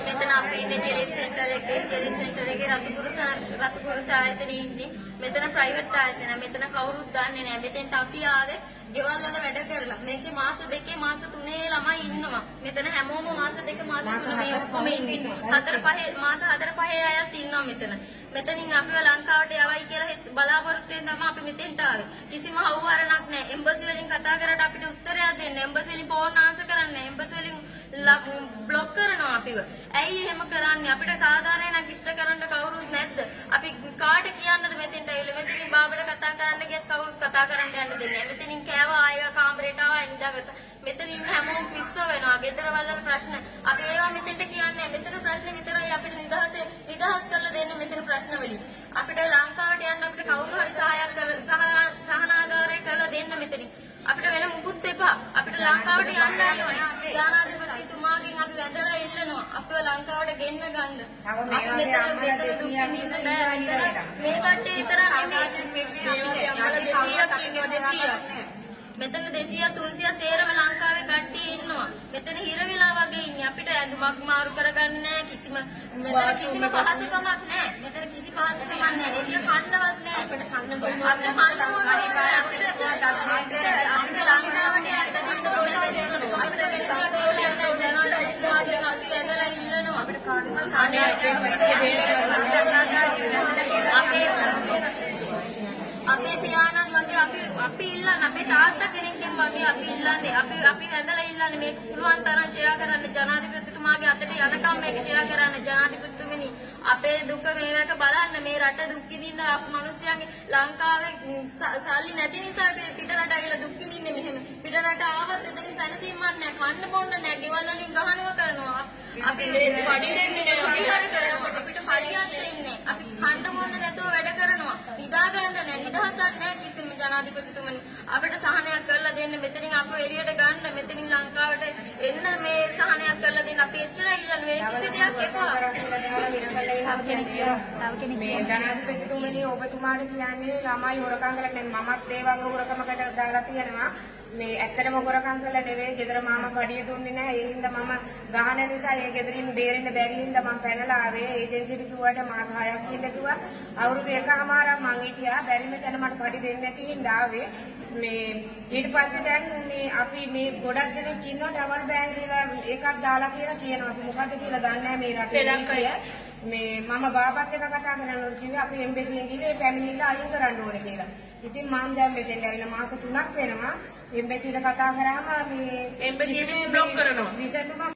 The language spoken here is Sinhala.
මෙතන අපි ඉන්නේ ජෙලිප් සෙන්ටර් එකේ. ජෙලිප් සෙන්ටර් එකේ රතුකුරුස ආයතනයේ ඉන්නේ. මෙතන ප්‍රයිවට් ආයතන. මෙතන කවුරුත් දන්නේ නැහැ. මෙතෙන්ට අපි ආවේ ගෙවල් වල වැඩ කරලා. මේකේ මාස 2 මාස 3 ළමයි ඉන්නවා. මෙතන හැමෝම මාස 2 මාස 3 මේ ඔක්කොම ඉන්නේ. 4 5 මාස 4 5 අයත් ඉන්නවා මෙතන. මෙතනින් අපිව ලංකාවට යවයි කියලා බලාපොරොත්තු වෙන තමයි අපි මෙතෙන්ට ආවේ. කිසිම හවුහරණක් නැහැ. එම්බසි වලින් කතා කරාට අපිට උත්තරයක් දෙන්නේ නැහැ. එම්බසි වලින් ෆෝන් ආන්සර් කරන්නේ නැහැ. එම්බසි වලින් බ්ලොක් කරනවා අපිව. ඇයි එහෙම කරන්නේ? අපිට සාධාරණයක් ඉෂ්ට කරන්න කවුරුත් නැද්ද? අපි කාට කියන්නද මෙතෙන්ට ඇවිල්ලා? මෙතනින් බාබට කතා කරන්න ගියත් කවුරුත් කතා කරන්න යන්න දෙන්නේ නැහැ. මෙතනින් කෑවා, ආයෙ කාමරේට ආවා, නිදාගත්තා. මෙතන ඉන්න හැමෝම පිස්සෝ වෙනවා. ගෙදරවල් වල ප්‍රශ්න. අපි ඒවා මෙතෙන්ට කියන්නේ නැහැ. මෙතන ප්‍රශ්න විතරයි අපිට නිදහස් කරලා දෙන්න මෙතන ප්‍රශ්න වලින්. අපිට ලංකාවට යන්න අපිට කවුරු හරි සහායක් කරලා සහනාධාරය කරලා දෙන්න මෙතනින්. අපිට වෙන මුකුත් එපා. අපිට ලංකාවට යන්නයි ඕනේ. ජනාධිපතිතුමාගෙන් අපි වැඳලා ඉල්ලනවා. අපිව ලංකාවට ගෙන්න ගන්න. අපි මෙතන මෙතන දුක් විඳින්න බෑ. මෙතන මේ කට්ටිය විතරක් නෙමෙයි. මේ වගේ අම්මලා 200ක් ඉන්නවා, 200ක්. මෙතන 200 300 සේරම ලංකාවේ කට්ටිය ඉන්නවා. මෙතන හිර වෙලා වගේ ඉන්නේ. අපිට ඇඳුමක් මාරු කරගන්න නෑ. කිසිම මෙතන කිසිම පහසුකමක් නෑ. මෙතන කිසි පහසුකමක් නෑ. එළිය කන්නවත් නෑ. අපිට කන්න බොන්න අපිට කන්න බොන්න නෑ. අපිට අපිට ලංකාවට යන්න තිබ්බොත් අපිට වෙන දෙයක් ඉල්ලන්නේ නෑ. ජනාධිපතිතුමාගෙන් අපි වැඳලා ඉල්ලනවා. අපිට අනේ අපේ අපේ පියාණන් වගේ අපි අපි ඉල්ලන්නේ, අපේ තාත්තා කෙනෙක්ගෙන් වගේ අපි ඉල්ලන්නේ, අපි අපි වැඳලා ඉල්ලන්නේ, මේක පුළුවන් තරම් ෂෙයා කරන්න, ජනාධිපතිතුමාගේ අතට යනකම් මේක ෂෙයා කරන්න. ජනාධිපතිතුමනි, අපේ දුක මේවක බලන්න. මේ රට දුක් විඳින්න අප මිනිස්යන්ගේ ලංකාවේ සල්ලි නැති නිසා පිට රට ඇවිල්ලා දුක් විඳින්නේ. මෙහෙම පිට රට ආවත් එතනින් සැනසීමක් නැහැ, කන්න බොන්න නැහැ, ගෙවල් වලින් ගහනවා කරනවා. අපි පඩි දෙන්නේ නැහැ. පරිහර කරනවා. අපිට පඩියක් දෙන්නේ. අපි කන්න බොන්න නැතුව වැඩ කරනවා. නිදා ගන්න නැහැ, නිදහසක් නැහැ කිසිම. ජනාධිපතිතුමනි, අපිට සහනයක් කරලා දෙන්න. මෙතනින් අපව එළියට ගන්න, මෙතනින් ලංකාවට එන්න මේ සහනයක් කරලා දෙන්න. අපි එච්චරයි ඉල්ලන්නේ, වෙන කිසි දෙයක් එපා. මේ ජනාධිපතිතුමනි, ඔබතුමාට කියන්නේ ළමයි හොරකම් කරලා දැන් මමත් ඒ වගේ හොරකමකට දාලා තියෙනවා. මේ ඇත්තටම හොරකම් කරලා නෙවෙයි, ගෙදර මාමා පඩිය දුන්නේ නැහැ. ඒ හින්දා මම ගහන නිසා ඒ ගෙදරින් බේරෙන්න බැරි හින්දා මම පැනලා ආවේ. ඒජන්සිට කිව්වට මාස 6ක් ඉන්න කිව්වා. අවුරුදු එකහමාරක් මං හිටියා. බැරිම තැන මට පඩි දෙන්නේ නැති හින්දා ආවේ. මේ ඊට පස්සේ දැන් මේ අපි මේ ගොඩක් දෙනෙක් ඉන්නවා ටවල් බෑන් කියලා එකක් දාලා කියලා කියනවා. අපි මොකද්ද කියලා දන්නේ නැහැ මේ රටේ. පෙරක් අය. මේ මම බාබත් එක්ක කතා කරනකොට කිව්වේ අපි එම්බසියෙන් ගිහලා ඒ පැමිණිල්ල අයින් කරන්න ඕනේ කියලා. ඉතින් මං දැන් මෙතෙන් ඇවිල්ලා මාස 3ක් වෙනවා. එම්බසියට කතා කරාම මේ එම්බසි එකෙන් බ්ලොක් කරනවා. විසඳුමක්